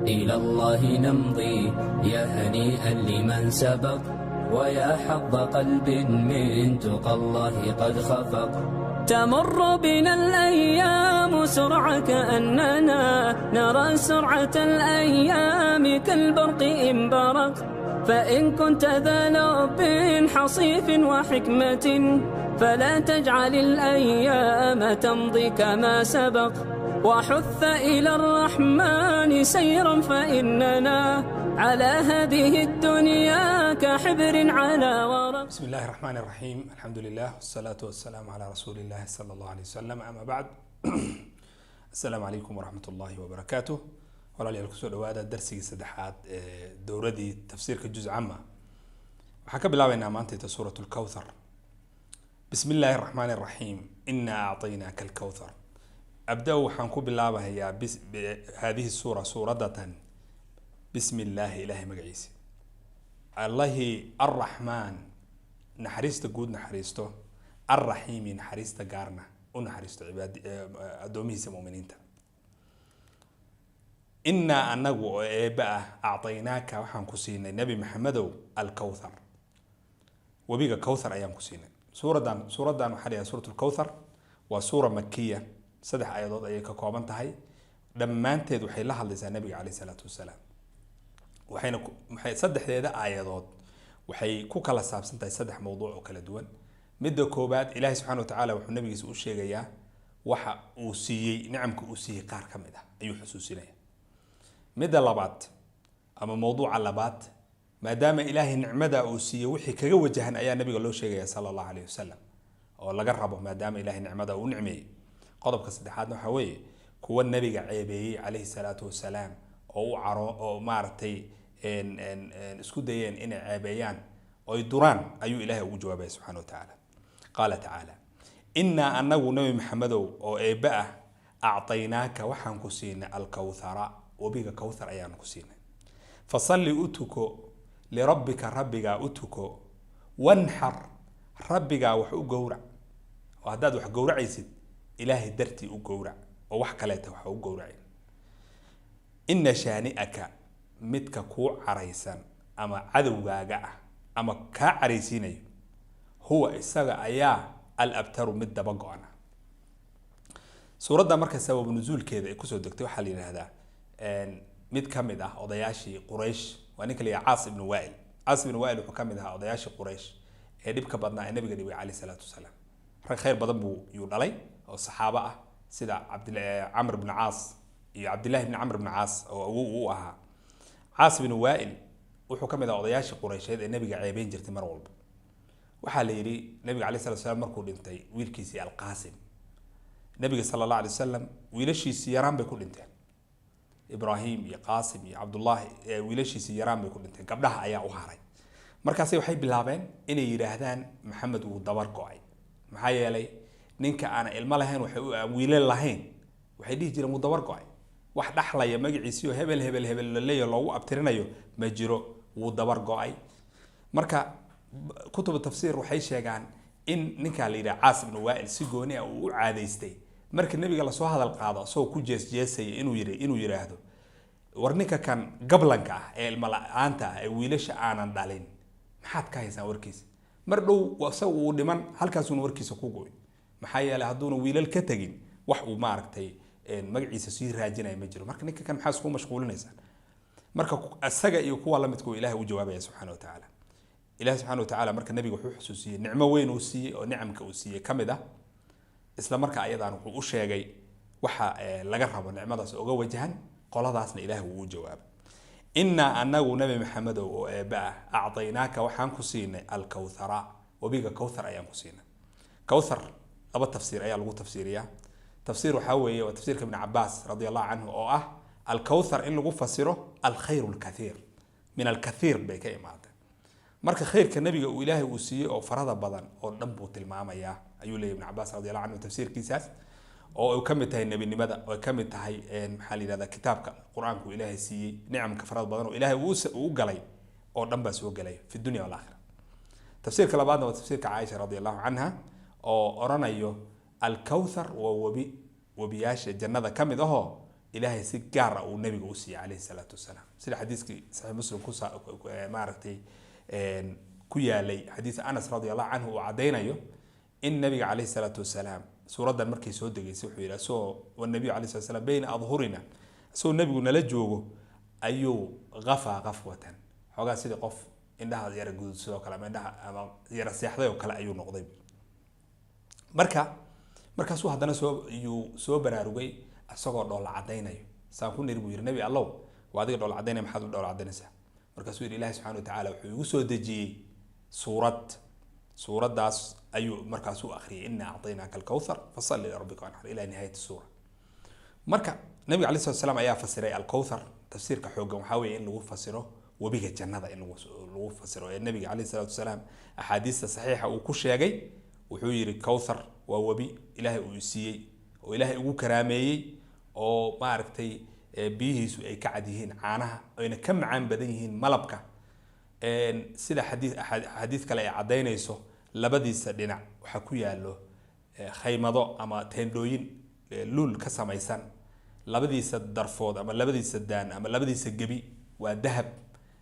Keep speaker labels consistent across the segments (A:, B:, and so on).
A: إلى الله نمضي، يا هنيئا لمن سبق، ويا حظ قلب من تقى الله قد خفق. تمر بنا الأيام سرعة كأننا نرى سرعة الأيام كالبرق إن برق. فإن كنت ذا لب حصيف وحكمة، فلا تجعل الأيام تمضي كما سبق. وحث إلى الرحمن سيرا، فإننا على هذه الدنيا كحبر على ورق.
B: بسم الله الرحمن الرحيم، الحمد لله والصلاة والسلام على رسول الله صلى الله عليه وسلم، أما بعد، السلام عليكم ورحمة الله وبركاته. Walaalayaal, kusoo dhawaada darsigii saddexaad ee dowradii tafsiirka juz cama. Waxaan ka bilaabaynaa maanta suurat lkawthar. بسم الله الرحمن الرحيم، إنا أعطيناك الكوثر. أبدأ waxaan ku bilaabahayaa هذه السورة suuradatan بسم الله ilaahay magaciisa, Allahii الرحمن naxariista guud naxariisto, الرحيم naxariista gaarna u naxariisto cibaadi addoomihiisa muminiinta. إنا anagu oo eebbe ah, أعطيناك waxaan ku siinay, Nebi Maxamedow, الكوثر, webiga Kawthar ayaan ku siinay. Suuraddan waxaa la yidhaha suurat lkawthar, waa suura makiya, 3 aayadood ayay ka kooban tahay. Dhammaanteed waxay la hadlaysaa nabiga caleyh salaatu wasalaam. Waxayna waxay saddexdeeda aayadood waxay ku kala saabsan tahay saddex mawduuc oo kala duwan. Midda koobaad, Ilaahay subxana wa tacaala wuxuu nabigiisa u sheegayaa waxa uu siiyey, nicamka uu siiyey qaar ka mid ah ayuu xusuusinaya. Midda labaad ama mawduuca labaad, maadaama Ilaahay nicmada uu siiyey, wixii kaga wajahan ayaa nabiga loo sheegaya sala allahu alayhi wasalam oo laga rabo, maadaama Ilahay nicmada uu nicmeeyey. Qodobka saddexaadna waxaa weeye kuwa nabiga ceebeeyey calayhi salaatu wasalaam oo u caro oo maaragtay isku dayeen inay ceebeeyaan oy duraan ayuu Ilaahay ugu jawaabaya subxana wa tacaala. قال تعالى: إنا anagu, Nabi Maxamedow oo eebbe ah, أعطيناك waxaan ku siinay الكوثر, webiga Kawthar ayaan ku siinay. فصل u tuko, لربك rabbigaa u tuko, وانحر rabbigaa wax u gowrac. Oo haddaad wax gowracaysid, Ilaahay dartii u gowrac oo wax kaleeta wax u gowracin. إن شانئك midka kuu caraysan ama cadowgaaga ah ama kaa caraysiinayo, هو isaga ayaa الأبتر mid daba go-an ah. Suuradda marka sababu nuzuulkeeda ay kusoo degtay waxaa la yidhaahdaa mid ka mid ah odayaashii Quraysh, waa ninka la yidhaha Caas ibnu Waa'il. Caas ibnu Waa'il wuxuu ka mid ahaa odayaashii Quraysh ee dhibka badnaa ee nabiga dhibay caleyh salaatu wasalaam. Rag khayr badan buu yuu dhalay oo saxaabo ah, sida Cabd Camr ibnu Caas iyo Cabdillahi ibni Camr ibnu Caas oo awow u ahaa. Caas ibnu Waa'il wuxuu ka mid ahaa odayaashii Quraysheed ee nabiga ceebeyn jirtay mar walba. Waxaa la yidhi nabiga caleyh salatu wasalaam markuu dhintay wiilkiisii Alqaasim, nabiga sala allah alay wasalam wiilashiisii yaraan bay ku dhinteen, Ibraahim iyo Qaasim iyo Cabdullaahi, wiilashiisii yaraan bay ku dhinteen, gabdhaha ayaa u haray. Markaasi waxay bilaabeen inay yidhaahdaan Maxamed wuu dabar go-ay, maxaa yeelay ninka aan ilmo lahayn, waxay aan wiilal lahayn, waxay dhihi jireen wuu dabar go-ay, wax dhaxlaya magaciisii oo hebel hebel hebel la leeyaho loogu abtirinayo ma jiro, wuu dabar go-ay. Marka kutubu tafsiir waxay sheegaan in ninkaa la yidhaha Caas ibnu Waa'il si gooni ah uu u caadaystay marka nebiga lasoo hadal qaado isagoo ku jees jeesaya inuu yidhaahdo: "War ninka kan gablanka ah ee ilmo la-aanta ah ee wiilasha aanan dhalin, maxaad ka haysaan warkiisa? Mar dhow isaga uu dhiman, halkaasuuna warkiisa ku goy." Maxaa yeelay hadduuna wiilal ka tegin, wax uu maaragtay magaciisa sii raajinaya ma jiro. Marka ninka kan maxaa isku mashquulinaysaan? Marka isaga iyo kuwa lamidka uu Ilahay u jawaabaya subxaana wa tacaala. Ilahi subxana wa tacaala marka nabiga wuxuu xusuusiyey nicmo weyn uu siiyey oo nicamka uu siiyey ka mid ah. Isla marka ayadaan wuxuu u sheegay waxa laga rabo nicmadaas oga wajahan qoladaasna. Ilahi wuu u jawaabay: إنا anagu, Nabi Maxamedow oo eebbe ah, أعطيناك waxaan ku siinay الكوثر, webiga Kawthar ayaan ku siinay. Kawthar laba tafsiir ayaa lagu tafsiiriyaa. Tafsiir waxaa weeye waa tafsiirka Ibn Cabaas radi allahu canhu oo ah الكوثر in lagu fasiro الخير الكثير, من الكثير bay ka imaatay. Marka khayrka nabiga uu Ilaahay uu siiyey oo farada badan oo dhan buu tilmaamayaa, ayuu leeyahy Ibn Cabaas radi allahu canhu tafsiirkiisaas, oo ay ka mid tahay nebinimada, oo ay ka mid tahay maxaa la yidhahdaa, kitaabka Qur-aanku Ilaahay siiyey, nicamka farada badan oo Ilaahay uu galay oo dhan baa soo gelaya في الدنيا والآخرة. Tafsiirka labaadna waa tafsiirka Caaisha radi allahu canha oo oranayo الكوثر waa webi webiyaasha jannada ka mid ahoo. Ilaahay si gaar ah uu nabiga u siiyey calayhi salaatu wasalaam, sida xadiiskii Saxiix Muslim ku maaragtay ku yaalay, xadiis Anas radi Allahu canhu uu caddaynayo in nabiga calayhi salaatu wasalaam suuraddan markay soo degaysay wuxuu yidhi, asagoo wanabiyu calayhi salatu wasalaam bayna adhurina, isagoo nabigu nala joogo ayuu qafaa qafwatan, xoogaa sidii qof indhaha yara guduud sidoo kale ama indhaha ama yara seexday oo kale ayuu noqday. Marka markaasuu haddana soo yuu soo baraarugay isagoo dhoola caddaynayo. Saan ku niri buu yidhi, "Nebi Allow, waa adiga dhoola caddaynaya, maxaad u dhoola caddaynaysaa?" Markaasuu yidhi, "Ilahi subxana watacaala wuxuu igu soo dejiyey suurad." Suuraddaas ayuu markaasuu akhriyay, "Ina acطaynaaka alkawthar fasalli lirabbika wanxar," ila nihaayati suura. Marka nabiga alai slat slam ayaa fasiray alkawthar. Tafsiirka xooggan waxaa weeye in lagu fasiro webiga jannada, in lagu fasiro ee nabiga calayhi salaatu wasalaam axaadiista saxiixa uu ku sheegay. Wuxuu yidhi, "Kawthar waa webi Ilaahay uu siiyey oo Ilaahay ugu karaameeyey oo maaragtay biyihiisu ay ka cad yihiin caanaha, ayna ka macaan badan yihiin malabka." Sida xadiis kale ay caddaynayso, labadiisa dhinac waxaa ku yaallo khaymado ama teendhooyin luul ka samaysan. Labadiisa darfood ama labadiisa daan ama labadiisa gebi waa dahab.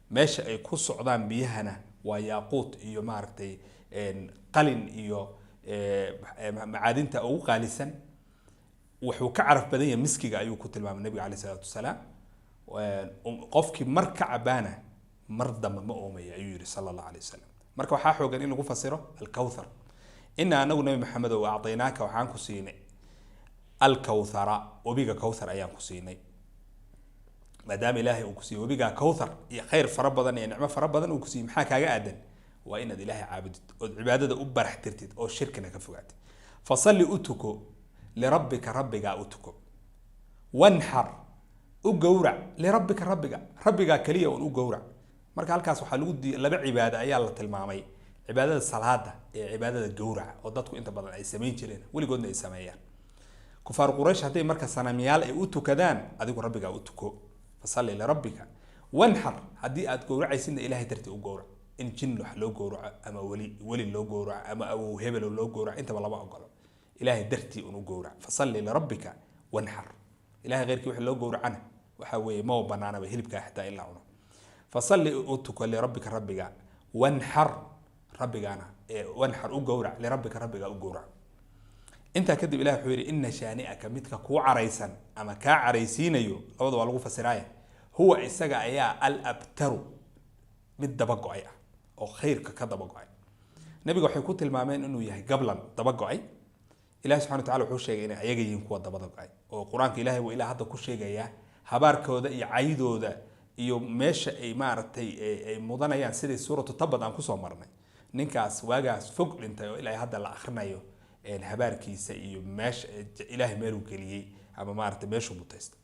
B: Meesha ay ku socdaan biyahana waa yaaquut iyo maaragtay qalin iyo macaadinta ugu qaalisan. Wuxuu ka caraf badan yahay miskiga ayuu ku tilmaamay nabiga caleyhi salaatu wasalaam. Qofkii mar ka cabaana mar dambe ma oomaya ayuu yihi sala Allahu alay wasalam. Marka waxaa xoogan in lagu fasiro alkawthar. Ina anagu, Nabi Maxamedow, acطaynaaka waxaan ku siinay alkawthara, webiga kawthar ayaan ku siinay. Maadaama Ilaahay uu ku siiyey webigaa kawthar iyo khayr fara badan iyo nicmo fara badan uu ku siiyey, maxaa kaaga aadan? Waa inaad Ilaahay caabudid ood cibaadada u barax tirtid oo shirkina ka fogaatid. Fasalli, u tuko, lirabbika, rabbigaa u tuko. Wanxar, u gowrac, lirabbika, rabbiga, rabbigaa keliya un u gowrac. Marka halkaas waxaa lagu laba cibaado ayaa la tilmaamay: cibaadada salaada iyo cibaadada gowraca, oo dadku inta badan ay samayn jireen, weligoodna ay sameeyaan kufaar Quraysh. Hadday marka sanamyaal ay u tukadaan, adigu rabbigaa u tuko. Fasalli lirabbika wanxar. Haddii aad gowracaysidna Ilahay dartii u gowrac. In jin wax loo gowraco ama weli weli loo gowraco ama awow hebelo loo gowraco, intaba lama ogolo. Ilahay dartii un u gowrac. Fasalli lirabbika wanxar. Ilahay keyrkii wixii loo gowracana waxa weeye ma banaanaba hilibkaa xitaa in la cuno. Fasalli, u tuko, lirabbika, rabbiga, wanxar, rabbigaana wanxar, u gowrac, lirabbika, rabbiga u gowrac. Intaa kadib Ilah wuxuu yidhi, ina shaani'aka, midka kuu caraysan ama kaa caraysiinayo, labada waa lagu fasiraaya, huwa, isaga ayaa alabtaru, mid daba go-ay ah oo khayrka ka daba go-ay. Nabiga waxay ku tilmaameen inuu yahay gablan daba go-ay. Ilahi subxana wa tacala wuxuu sheegay inay ayaga yihiin kuwa dabada go-ay, oo Qur-aanka Ilahay buu ilaa hadda ku sheegayaa habaarkooda iyo caydooda iyo meesha ay maaragtay ay mudanayaan, sidii suuratu Tabad aan kusoo marnay, ninkaas waagaas fog dhintay oo ilaa hadda la akhrinayo habaarkiisa iyo meesha Ilaahay meeluu geliyey ama maaragtay meeshuu mutaystay.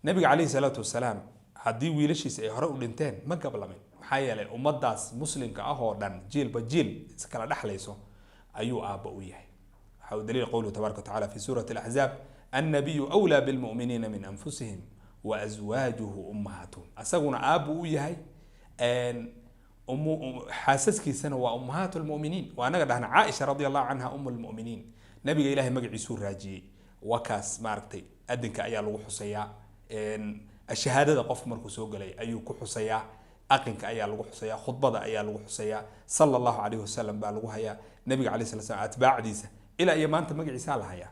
B: Nabiga calayhi salaatu wasalaam haddii wiilashiisa ay hore u dhinteen, ma gablamin. Maxaa yeelay ummadaas muslimka ah oo dhan jiilba jiil iskala dhexlayso ayuu aabba u yahay. Waxaa u daliil qowluhu tabaaraka watacala fi suurati Alaxzaab, annabiyu awlaa bilmu'miniina min anfusihim wa aswaajuhu ummahatuhum. Asaguna aabbu u yahay, xaasaskiisana waa ummahaat lmuminiin. Waa anaga dhahna Caaisha radi Allahu canha um lmuminiin. Nabiga Ilahay magaciisuu raajiyey, waa kaas maaragtay adinka ayaa lagu xusayaa, shahaadada qofku markuu soo gelay ayuu ku xusayaa, aqinka ayaa lagu xusayaa, khudbada ayaa lagu xusayaa, sala Allahu calayhi wasalam baa lagu hayaa. Nabiga calayhi sala slam atbaacdiisa ilaa iyo maanta magaciisaa la hayaa.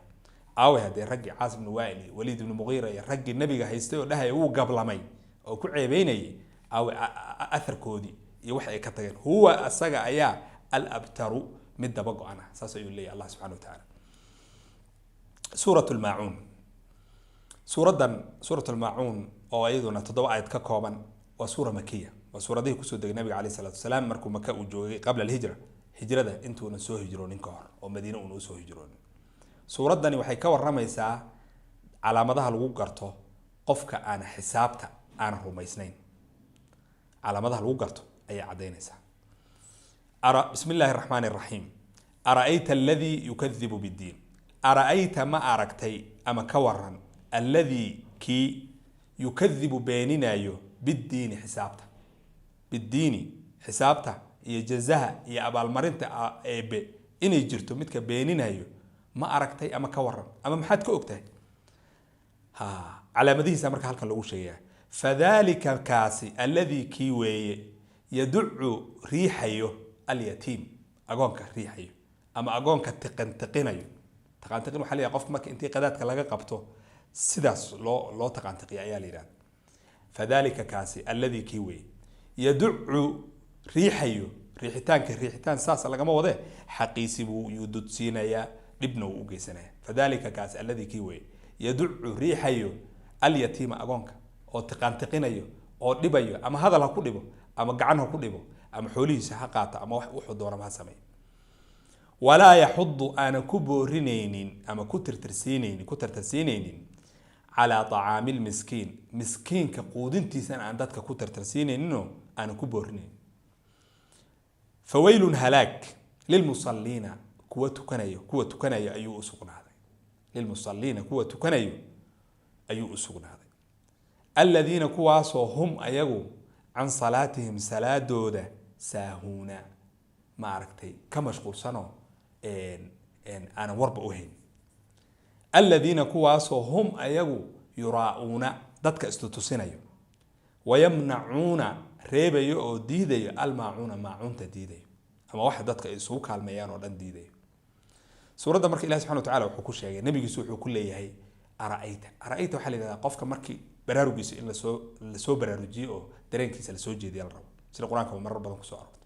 B: Aaway haddee raggii Caas ibnu Waa'il iyo Waliid ibnu Muqiira iyo raggii nabiga haystay oo dhahaya wuu gablamay oo ku ceebeynayay? Aaway atharkoodii iyo wax ay ka tageen? Huwa, asaga ayaa alabtaru, mid daba go-an ah. Saas ayuu leeyahy Allah subxana wa tacaala. Suurat Lmaacuun. Suuraddan suurat Lmaacuun oo iyaduna 7 aayad ka kooban waa suura makiya. Waa suuradihii kusoo degay nabiga caleyhi salaatu wasalaam markuu Maka uu joogay qabla alhijra, hijrada intuunan soo hijroonin ka hor oo Madiine uuna usoo hijroonin. Suuraddani waxay ka waramaysaa calaamadaha lagu garto qofka aan xisaabta aanan rumaysnayn. Calaamadaha lagu garto ayay caddaynaysaa. Bismi illaahi araxmaani araxiim. Ara'ayta aladii yukadibu biddiin. Ara'ayta, ma aragtay ama ka waran, alladii, kii, yukadibu, beeninayo, biddiini, xisaabta, biddiini, xisaabta iyo jazaha iyo abaalmarinta eebe inay jirto midka beeninayo, ma aragtay ama ka waran ama maxaad ka ogtahay? Ha, Calaamadihiisa marka halkan lagu sheegaya, fadhalika kaasi alladii kii weeye yaducu riixayo alyatiim, agoonka riixayo ama agoonka tiqantiqinayo. Taqaantiqin waxaa la yidhaha qofka marka intii qadaadka laga qabto sidaas loo taqaantiqiya ayaa la yidhahda. Fadhalika kaasi alladii kii weeye yaducu riixayo, riixitaanka riixitaan saas lagama wade, xaqiisi buu yuu dudsiinayaa, dhibna wuu u geysanaya. Fadhalika kaasi alladii kii weeye yaducu riixayo alyatiima, agoonka oo tiqaantiqinayo oo dhibayo, ama hadal ha ku dhibo ama gacan ha ku dhibo ama xoolihiisa ha qaato ama wax wuxuu doonaba ha sameeyo. Walaa yaxudu, aanan ku boorinaynin ama ku tirtirsiinaynin, ku tartarsiinaynin calaa tacaami lmiskiin, miskiinka quudintiisana aan dadka ku tartarsiinayninoo aanan ku boorinaynin. Fawaylun halaag lilmusalliina, kuwa tukanayo, kuwa tukanayo ayuu u sugnaaday. Lilmusalliina, kuwa tukanayo ayuu u sugnaaday. Aladiina kuwaasoo hum ayagu can salaatihim, salaadooda saahuuna, maaragtay, ka mashquulsanoo aanan warba u hayn. Aladiina kuwaasoo hum ayagu yuraa'uuna, dadka istutusinayo, wayamnacuuna, reebayo oo diidayo, almaacuuna, maacuunta diidayo ama waxa dadka ay isugu kaalmeeyaan oo dhan diidayo. Suuradda marka Ilahi subxana wa tacala wuxuu ku sheegay nabigiisu wuxuu ku leeyahay ara'ayta. Ara'ayta waxaa la yidhahdaa qofka markii baraarugiisa in lasoo baraarujiyo oo dareenkiisa lasoo jeediya la rabo, sida Qur-aanka marar badan kusoo aroortay.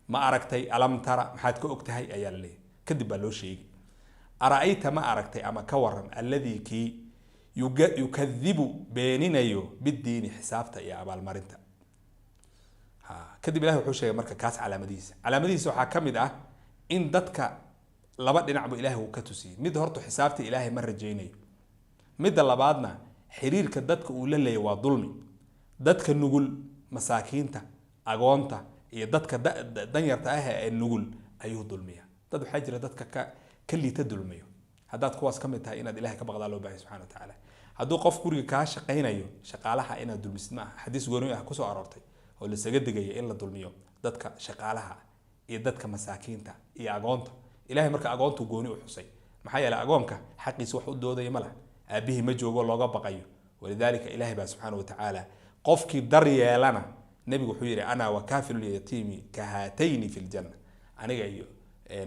B: Ma aragtay, alam tara, maxaad ka og tahay ayaa la leeyahay, kadib baa loo sheegi. Ara'ayta, ma aragtay ama ka waran, alladii kii yukadibu, beeninayo, biddiini, xisaabta iyo abaalmarinta. Ha, kadib Ilahi wuxuu sheegay marka kaas calaamadihiisa. Calaamadihiisa waxaa ka mid ah in dadka laba dhinacbu Ilaahay uu ka tusiyey. Mid horta xisaabta Ilaahay ma rajaynayo, midda labaadna xiriirka dadka uu la leeyahy waa dulmi. Dadka nugul, masaakiinta, agoonta iyo dadka danyarta ah ee nugul ayuu dulmiya. Dad waxaa jira dadka ka liita dulmiyo. Haddaad kuwaas ka mid tahay, inaad Ilahay ka baqdaa loo baahay subxana wa tacaala. Hadduu qof guriga kaa shaqaynayo, shaqaalaha inaad dulmisid ma aha. Xadiis gooni ah kusoo aroortay oo lasaga digaya in la dulmiyo dadka shaqaalaha iyo dadka masaakiinta iyo agoonta. Ilahay marka agoontu gooni u xusay, maxaa yeelay agoonka xaqiisa wax u doodaya ma laha, aabihii ma joogo looga baqayo. Walidaalika Ilahay baa subxaana wa tacaala qofkii daryeelana, nebigu wuxuu yidhi: ana wakaafilu lyatiimi kahaatayni fi ljanna. Aniga iyo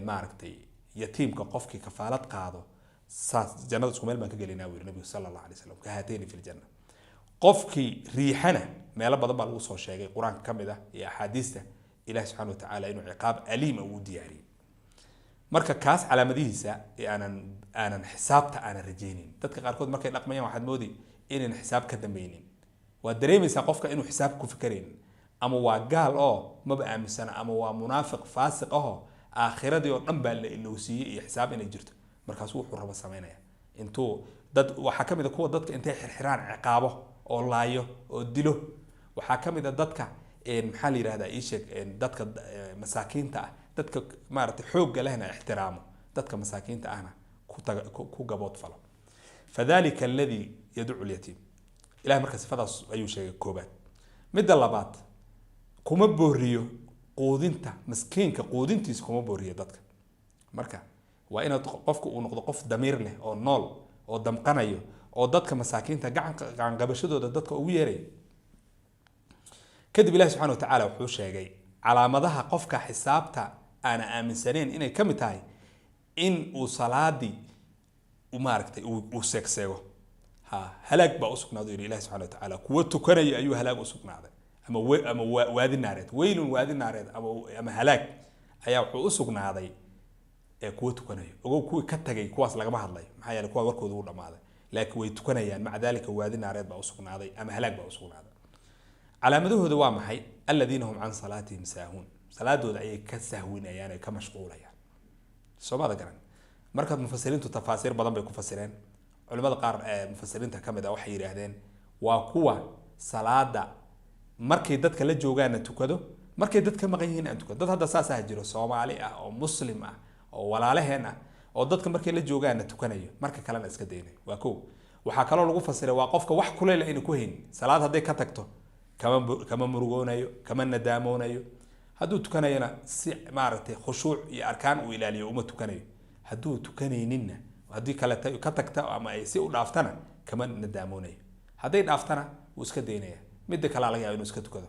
B: maaragtay yatiimka qofkii kafaalad qaado saas jannada isku meel baan ka gelinaa, buu yidhi nabigu sala Allah alay slam. Kahaatayni fi ljanna. Qofkii riixana meelo badan baa lagu soo sheegay, Qur-aanka ka mid ah iyo axaadiista, Ilahi subxana wa tacaala inuu ciqaab aliima uu diyaariyey. Marka kaas calaamadihiisa ee aanan xisaabta aanan rajaynin. Dadka qaarkood markay dhaqmayaan waxaad moodi inaan xisaab ka dambaynin. Waad dareemaysaa qofka inuu xisaab ku fikeraynin, ama waa gaal oo maba aaminsana, ama waa munaafiq faasiq ahoo aakhiradii oo dhan baa la ilowsiiyey iyo xisaab inay jirto. Markaasuu wuxuu rabo samaynaya. Intuu dad waxaa ka mid a kuwa dadka intay xirxiraan ciqaabo oo laayo oo dilo. Waxaa ka mid a dadka maxaa la yidhahdaa, ii sheeg, dadka masaakiinta ah, dadka maaragtay xoogga lehna ixtiraamo, dadka masaakiinta ahna ku gabood falo. Fadhalika alladii yaducu lyatiim. Ilahay marka sifadaas ayuu sheegay koobaad. Midda labaad, kuma booriyo quudinta miskiinka, quudintiisa kuma booriyo dadka. Marka waa inaad qofku uu noqdo qof damiir leh oo nool oo damqanayo oo dadka masaakiinta gacanqabashadooda dadka ugu yeerayo. Kadib Ilahi subxana wa tacaala wuxuu sheegay calaamadaha qofka xisaabta aana aaminsaneyn inay ka mid tahay in uu salaadii maaragtay uu seegseego. Ha, halaag baa usugnaaday, yidhi Ilahi subxana wa tacaala, kuwa tukanaya ayuu halaag usugnaaday ama waadi naareed. Weylun, waadi naareed ama halaag ayaa wuxuu usugnaaday ee kuwa tukanayo. Ogow, kuwii ka tagay kuwaas lagama hadlayo, maxaa yeelay kuwa warkooda u dhamaaday, laakiin way tukanayaan, maca dalika waadi naareed baa usugnaaday ama halaag baa usugnaaday. Calaamadahooda waa maxay? Aladiina hum can salaatihim saahuun, salaadooda ayay ka sahwinayaan, ay ka mashquulayaan. Soomada garan. Marka mufasiriintu tafaasiir badan bay ku fasireen. Culimada qaar ee mufasiriinta ka mid ah waxay yidhaahdeen waa kuwa salaada markay dadka la joogaana tukado, markay dad ka maqan yihiin aan tukado. Dad hadda saas ah jiro, Soomaali ah oo Muslim ah oo walaalaheen ah, oo dadka markay la joogaana tukanayo, marka kalena iska daynayo. Waa kow. Waxaa kaloo lagu fasiray waa qofka wax kuleyl ayna ku haynin. Salaad hadday ka tagto kama murugoonayo, kama nadaamoonayo. Hadduu tukanayona si maaragtay khushuuc iyo arkaan uu ilaaliyo uma tukanayo. Hadduu tukanayninna, haddii kale ka tagta ama ay si u dhaaftana, kama nadaamonayo. Hadday dhaaftana wuu iska daynaya, midda kalea laga yaaba inuu iska tukado.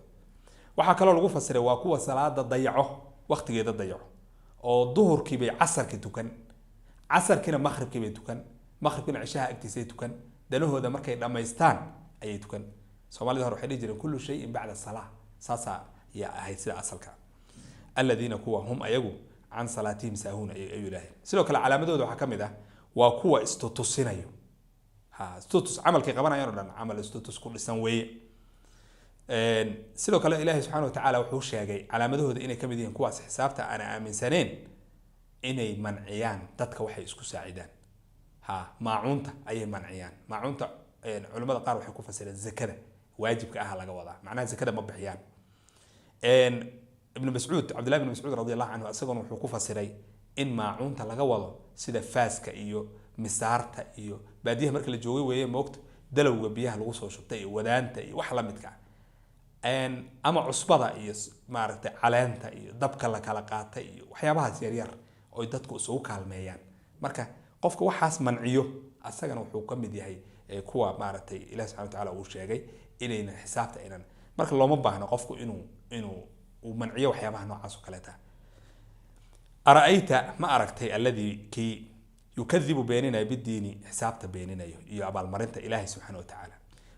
B: Waxaa kaloo lagu fasiray waa kuwa salaada dayaco, waqtigeeda dayaco, oo duhurkii bay casarkii tukan, casarkiina maqribkii bay tukan, maqribkiina cishaha agtiisay tukan, danahooda markay dhammaystaan ayay tukan. Soomaalida hore waxay dhihi jireen kullu shayin bacda salaa, saasaa yaa ahayd sida asalka. Aladiina kuwa hum ayagu can salaatihim saahuun ayuu ilaahay. Sidoo kale calaamadooda waxaa ka mid ah waa kuwa istutusinayo. Ha istutus, camalkay qabanayaan oo dhan camal istutus ku dhisan weeye. Sidoo kale Ilaahay subxaana watacaala wuxuu sheegay calaamadahooda inay kamid yihiin kuwaas xisaabta aan aaminsaneen inay manciyaan dadka waxay isku saacidaan. Ha maacuunta ayay manciyaan. Maacuunta culimmada qaar waxay ku fasireen zakada waajibka ah laga wadaa, macnaha zakada ma bixiyaan. Ibnu Mascuud, Cabdillahi ibnu Mascuud radi allahu canhu, isaguna wuxuu ku fasiray in maacuunta laga wado sida faaska iyo misaarta iyo baadiyaha marka la joogay weeye moogta, dalowga biyaha lagu soo shubtay iyo wadaanta iyo wax la midka ah, ama cusbada iyo maaragtay caleenta iyo dabka la kala qaatay iyo waxyaabahaas yaryar oy dadku isugu kaalmeeyaan. Marka qofka waxaas manciyo asagana wuxuu ka mid yahay kuwa maaragtay Ilahi subxana watacaala uu sheegay inaynan xisaabta aynan. Marka looma baahno qofku inuu uu manciyo waxyaabaha noocaas oo kaleeta. Ara'ayta, ma aragtay, alladii kii yukadibu beeninayo, bidiini xisaabta beeninayo iyo abaalmarinta Ilaahay subxaana wa tacaala.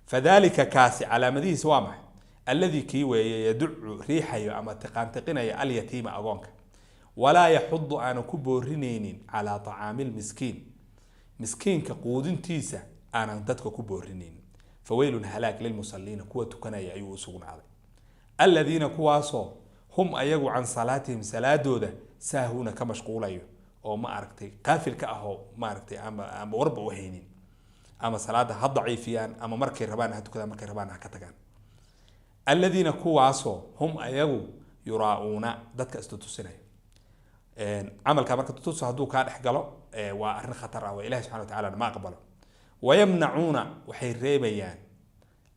B: Fadalika kaasi calaamadihiisa waa maxay? Alladii kii weeye yaducu riixayo ama tiqaantiqinayo alyatiima agoonka, walaa yaxudu aanu ku boorinaynin calaa tacaami lmiskiin, miskiinka quudintiisa aanan dadka ku boorinaynin. Faweylun halaag lilmusaliina kuwa tukanaya ayuu u sugnaaday, aladiina kuwaasoo hum ayagu can salaatihim salaadooda saahuuna ka mashquulayo, oo ma aragtay qaafil ka ahoo maaragtay ama warba u haynin, ama salaada ha daciifiyaan ama markay rabaan ha tukadaan, markay rabaan ha ka tagaan. Aladiina kuwaasoo hum ayagu yuraa'uuna dadka istutusinayo. Camalka marka tutus hadduu kaa dhex galo waa arrin khatar ah, waa Ilahi subxana wa tacala ma aqbalo. Wayamnacuuna waxay reebayaan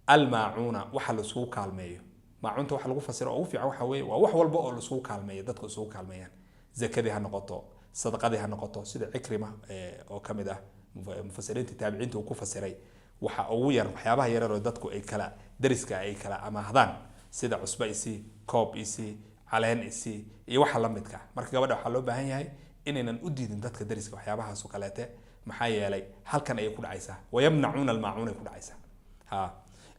B: almaacuuna waxa laisugu kaalmeeyo. Maacuunta waxa lagu fasiro oo ugu fiican waxa weeye waa wax walba oo laisugu kaalmeeyo, dadku isugu kaalmeeyaan, zakadii ha noqoto, sadaqadii ha noqoto, sida Cikrima oo kamid ah mufasiriinta taabiciinta uu ku fasiray waxa ugu yar waxyaabaha yaryar oo dadku ay kala dariska ay kala amaahdaan, sida cusbo isii, koob isii, caleen isii iyo waxa la midka ah. Marka gabadha waxaa loo baahan yahay inaynan u diidin dadka dariska waxyaabahaas oo kaleete, maxaa yeelay halkan ayay ku dhacaysaa, wayamnacuuna almaacuun ay ku dhacaysaa. Ha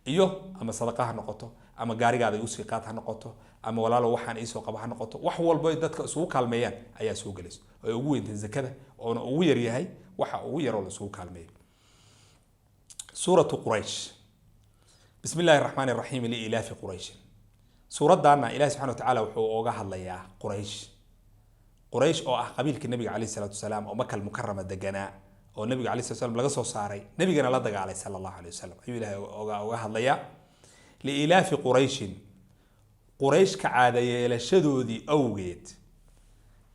B: iyo ama sadaqa ha noqoto, ama gaarigaada usii qaad ha noqoto, ama walaalo waxaan iisoo qaba ha noqoto, wax walbo ay dadka isugu kaalmeeyaan ayaa soo gelayso, ay ugu weyntahay zakada oona ugu yar yahay waxa ugu yaroo la isugu kaalmeeyo. Suuratu Quraysh. Bismi illaahi raxmaani raxiim. Liilaafi qurayshin. Suuraddaana Ilahi subxana wa tacaala wuxuu oga hadlayaa Quraysh. Quraysh oo ah qabiilkii nabiga caleyhi salaatu wasalaam oo Makal Mukarama deganaa, oo nabiga caleyhi salatu wasalaam laga soo saaray, nabigana la dagaalay sala allahu aleyh wasalam, ayuu Ilahay oga hadlayaa. Liilaafi qurayshin, Quraysh ka caada yeelashadoodii awgeed,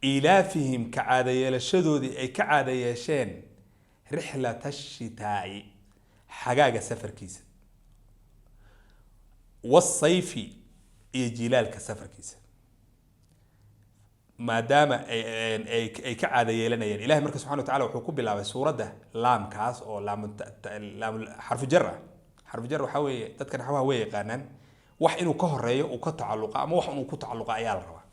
B: iilaafihim ka caada yeelashadoodii ay ka caada yeesheen rixlata shitaa'i xagaaga safarkiisa, wasayfi iyo jilaalka safarkiisa, maadaama ay ka caada yeelanayeen. Ilahay marka subxana wa tacala wuxuu ku bilaabay suuradda laamkaas oo laam laam xarfu jar ah. Xarfu jar waxaa weeye, dadka naxwaha way yaqaanaan, wax inuu ka horeeyo uu ka tacalluqa ama wax inuu ku tacalluqa ayaa la rabaa.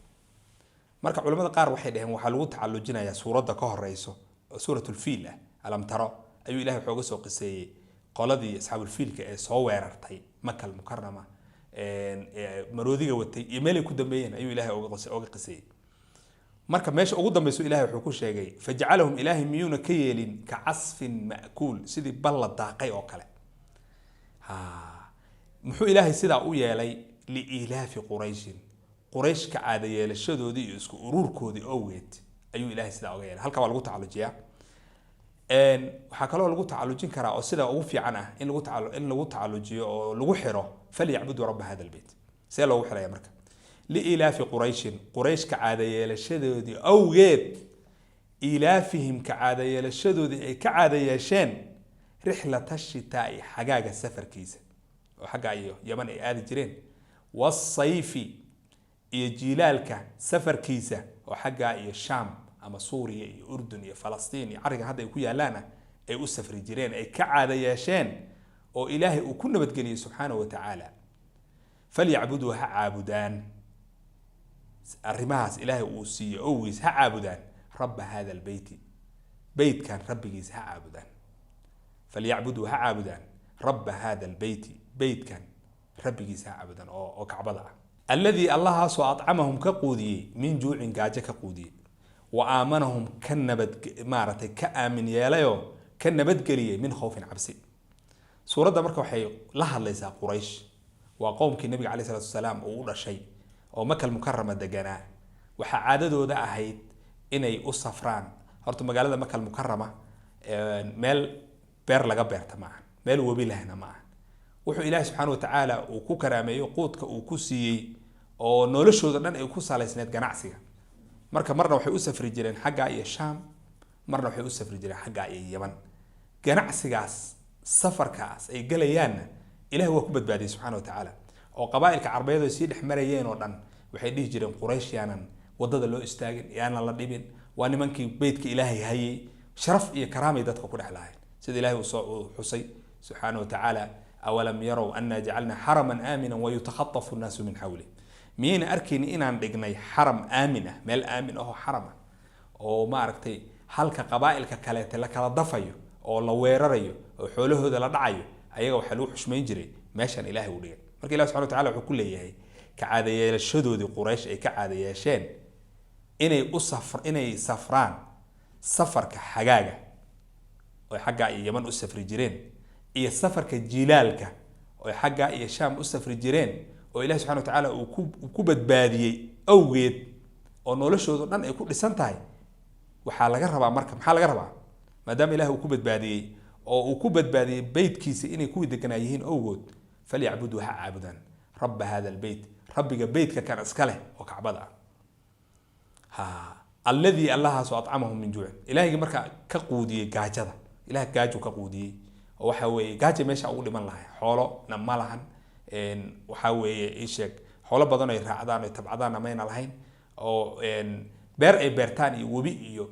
B: Marka culamada qaar waxay dhaheen waxaa lagu tacallujinayaa suuradda ka horeyso oo suuratulfiil ah. Alam taro ayuu Ilahay waxooga soo qiseeyey qoladii asxaabulfiilka ee soo weerartay Maka Almukarama, maroodiga watay iyo meelay ku dambeeyeen ayuu Ilahay oga qiseeyey. Marka meesha ugu dambeyso Ilahay wuxuu ku sheegay fajacalahum, Ilaahay miyuuna ka yeelin ka casfin ma'kuul, sidii bal la daaqay oo kale. Ha muxuu Ilaahay sidaa u yeelay? Liilaafi qurayshin, Quraysh ka caada yeelashadoodii iyo isku uruurkoodii owgeed ayuu Ilaahay sidaa oga yeelay. Halka waa lagu tacallujiyaa. Waxaa kaloo lagu tacallujin karaa oo sida ugu fiican ah in lagu tacallujiyo oo lagu xiro falyacbuduu rabba hada albeyt. See loogu xiraya marka? Liilaafi qurayshin, Quraysh ka caada yeelashadoodii awgeed, ilaafihim ka caada yeelashadoodii ay ka caada yeesheen rixlata shitaa'i xagaaga safarkiisa oo xagga iyo Yaman ay aadi jireen, wasayfi iyo jiilaalka safarkiisa oo xaggaa iyo Shaam ama Suuriya iyo Urdun iyo Falastiin iyo carrigan hadda ay ku yaalaana ay u safri jireen, ay ka caada yeesheen. Oo Ilaahay uu ku nabadgeliyey subxaana wa tacaala. Falyacbuduu, ha caabudaan arrimahaas Ilaahay uu siiye owgiis, ha caabudaan rabba hada albeyti, beytkan rabbigiisa ha caabudaan. Falyacbuduu, ha caabudaan rabba hada albeyti, beytkan rabbigiisa ha caabudaan oo Kacbada ah, alladii Allahaasoo acamahum ka quudiyey min juucin, gaajo ka quudiyey, wa aamanahum ka nabad, maaragtay, ka aamin yeelayoo ka nabadgeliyey min khawfin, cabsi. Suuradda marka waxay la hadlaysaa Quraysh, waa qowmkii Nabiga caleyh salatu wasalaam uu u dhashay oo Makal Mukarama deganaa. Waxaa caadadooda ahayd inay u safraan. Horta magaalada Makal Mukarama meel beer laga beerta ma aha, meel webi lehna ma aha. Wuxuu Ilaahi subxaana watacaala uu ku karaameeyo, quudka uu ku siiyey oo noloshooda dhan ay ku salaysneed ganacsiga. Marka marna waxay u safri jireen xaggaa iyo Shaam, marna waxay u safri jireen xaggaa iyo Yaman. Ganacsigaas, safarkaas ay galayaanna Ilahi waa ku badbaadiyey subxana wa tacaala, oo qabaailka Carbeed ay sii dhex marayeen oo dhan waxay dhihi jireen: "Quraysh yaanan wadada loo istaagin, yaanan la dhibin, waa nimankii beytka Ilaahay hayay." Sharaf iyo karaamay dadka ku dhex lahayn, sida Ilahay uu soo uu xusay subxaana wa tacaala: "Awalam yarow anna jacalna xaraman aamina wayutakhatafu nnaasu min xawlih." Miyayna arkayni inaan dhignay xaram aamin ah, meel aamin ah oo xaram ah, oo maaragtay, halka qabaa'ilka kaleete la kala dafayo oo la weerarayo oo xoolahooda la dhacayo, ayaga waxaa lagu xushmayn jiray meeshan Ilahay uu dhigay. Marka Ilah subxana wa tacala wuxuu ku leeyahay ka caadayeelashadoodii Quraysh ay ka caadayeesheen inay safraan safarka xagaaga oo xaggaa iyo Yaman u safri jireen, iyo safarka jilaalka oo xaggaa iyo Shaam u safri jireen, oo Ilahi subxana wa tacaala uu ku badbaadiyey awgeed, oo noloshoodu dhan ay ku dhisan tahay. Waxaa laga rabaa marka, maxaa laga rabaa? Maadaama Ilahi uu ku badbaadiyey oo uu ku badbaadiyey beytkiisa inay kuwii deganaa yihiin awgood, falyacbuduu, ha caabudaan rabba hada albeyt, rabbiga beytka kan iska leh oo Kacbada ah, ha alladii Allahaasoo acamahum min juucin, Ilahayga markaa ka quudiyey gaajada. Ilaah gaaju ka quudiyey oo waxa weeye gaaja meesha ugu dhiman lahay, xoolona ma lahan. Waxaa weeye ii sheeg, xoolo badan ay raacdaan oy tabcadaanna mayna lahayn, oo beer ay beertaan iyo webi iyo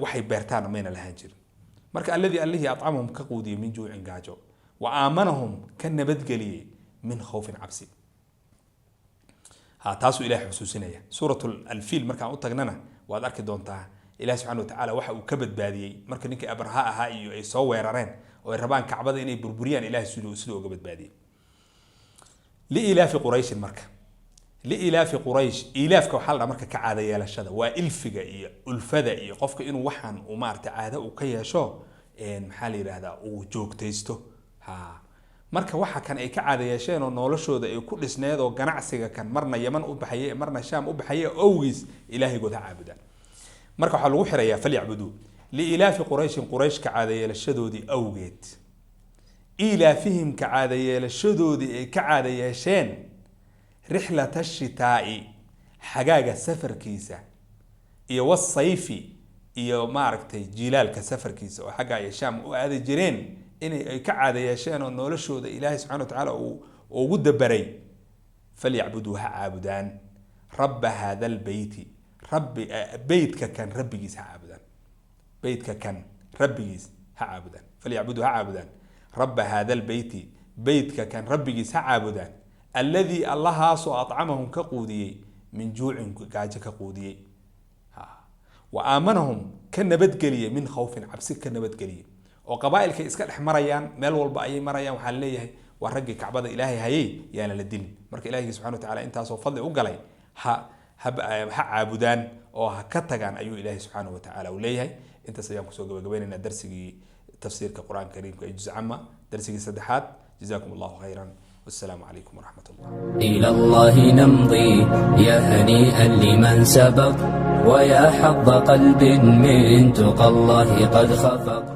B: waxay beertaanna mayna lahaan jirin. Marka alladii, allihii acamahum ka quudiyey min juucin, gaajo, wa aamanahum ka nabadgeliyey min khawfin, cabsi. Ha taasuu Ilahay xusuusinaya. Suurat Alfiil markaan u tagnana waad arki doontaa Ilahi subxana wa tacaala waxa uu ka badbaadiyey marka ninkii Abraha ahaa iyo ay soo weerareen oo ay rabaan Kacbada inay burburiyaan, Ilahay siduu uga badbaadiyey. Liilaafi Qurayshin, marka liilaafi Quraysh, iilaafka waxaa la dhaha marka ka caada yeelashada, waa ilfiga iyo ulfada iyo qofka inuu waxaan uu maarata caado uu ka yeesho, maxaa la yidhahdaa, uu joogtaysto. Ha marka waxa kan ay ka caada yeesheen oo noloshooda ay ku dhisneed oo ganacsiga kan marna Yaman u baxaye, marna Shaam u baxaye owgiis, Ilaahaygood ha caabudaan. Marka waxaa lagu xirayaa falyacbuduu liilaafi Qurayshin, Quraysh ka caada yeelashadoodii awgeed, iilaafihim ka caada yeelashadoodii ay ka caada yeesheen rixlata shitaa'i, xagaaga safarkiisa, iyo wasayfi, iyo maaragtay jilaalka safarkiisa oo xagga iyo Shaam u aadi jireen, inay ay ka caada yeesheen oo noloshooda Ilaahay subxana wa tacaala uu ugu dabaray. Falyacbuduu, ha caabudaan rabba hada albeyti, rabbi beytka kan rabbigiis ha caabudaan, beytka kan rabbigiis ha caabudaan. Falyacbuduu, ha caabudaan rabba hada albeyti, beytka kan rabbigiis ha caabudaan, alladii Allahaasoo acamahum ka quudiyey min juucin, gaajo ka quudiyey, wa aamanahum ka nabadgeliyey min khawfin, cabsi ka nabadgeliyey, oo qabaailkay iska dhex marayaan, meel walba ayay marayaan, waxaa leeyahay waa raggii Kacbada Ilaahay hayay, yaana la dilin. Marka Ilahigi subxana wa tacala intaasoo fadli u galay ha caabudaan oo ha ka tagaan ayuu Ilaahay subxaana wa tacaala uu leeyahay. Intaas ayaan kusoo gabagabaynaynaa darsigii tafsiirka Qur-aanka Kariimka ee juz cama, darsigii saddexaad. Jazakum Allahu khayran, wassalaamu calaykum waraxmat allah.
A: إلى الله نمضي، يا هنيئا لمن سبق، ويا حظ قلب من تقى الله قد خفق.